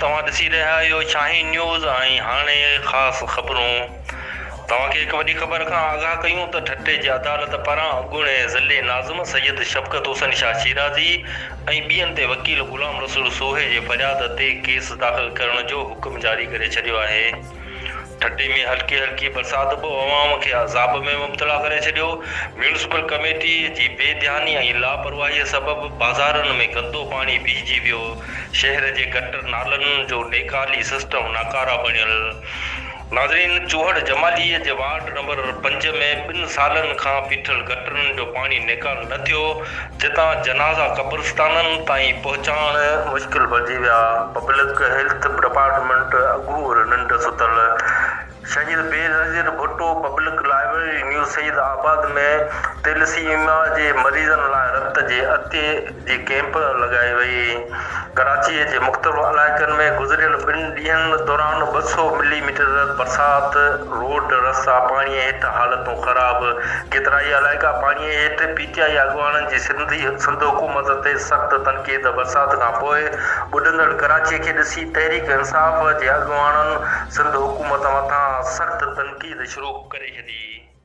توهان ڏسي رهيا آهيو شاهين نيوز ۽ هاڻي خاص خبرون توهان کي هڪ وڏي خبر کان آگاهه ڪيون ته ٺٽي جي عدالت پاران اڳوڻي ضلعي ناظم سيد شفقت حسين شاهه شيرازي ۽ ٻين تي وڪيل غلام رسول سوهي جي فرياد تي ڪيس داخل ڪرڻ جو حڪم جاري ڪري ڇڏيو آهي. ٺٽي ۾ هلڪي هلڪي برسات به عوام کي عذاب ۾ مبتلا ڪري ڇڏيو، ميونسپل ڪميٽي جي بي ڌياني ۽ لاپرواهي سبب بازارن ۾ گندو پاڻي بيهجي ويو، شهر جي گٽر نالن جو نيڪالي سسٽم ناڪاره بڻيل. ناظرين چوهڙ جمالي جي وارڊ نمبر پنج ۾ ٻن سالن کان بيٺل گٽرن جو پاڻي نيڪال نه ٿيو، جتان جنازا قبرستانن تائين پهچائڻ مشڪل بڻجي ويا، پبلڪ هيلٿ ڊپارٽمينٽ اگهور ننڊ ستل، Shaheed Benazir Bhutto public library new Saeedabad ۾ thalassemia جي مريضن لاء رت جي عطيي جي ڪئمپ لڳائي وئي، ڪراچي جي مختلف علائقن ۾ گذريل ٻن ڏينهن دوران 200 ملي ميٽر برسات، روڊ رستا پاڻي هيٺ حالتون خراب، ڪيترائي علائقا پاڻي هيٺ، پي ٽي آء اڳواڻن جي سنڌ حڪومت تي سخت تنقيد، برسات کانپوء ٻڏندڙ ڪراچي کي ڏسي تحريڪ انصاف جي اڳواڻن سنڌ حڪومت مٿان سخت تنقيد شروع ڪري ڇڏي.